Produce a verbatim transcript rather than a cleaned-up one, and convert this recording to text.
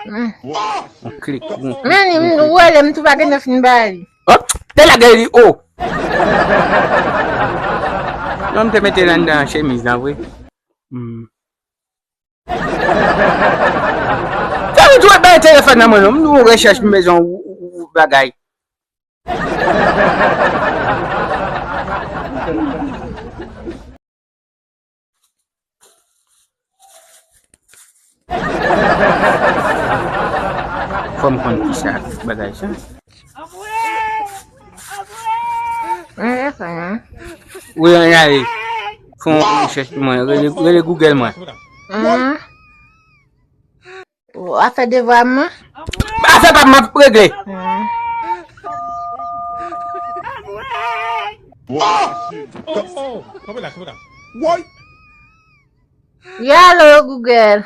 Hmm. On klik, on klik. Men, m wè lè m tou pa gentan fin ba li. Hop, te lage li, o. Non, m te mete l anndan chemiz la, vre. Hmm. Fè m tou bay telefòn nan mwen, non. M nou rechèch m bezwen w, w, w bagay. Fò m konn ki sa bagay sa. Mwen fè sa, non. Wi, ann ale. Fè yon rechèch pou mwen. Rele, rele Google mwen. Mhm. Ou a fè devwa mwen? Afè pa m ap regle. Hmm. Oh! Oh, oh, oh. Kanpe la, kanpe la. Woy! Yalo, Google.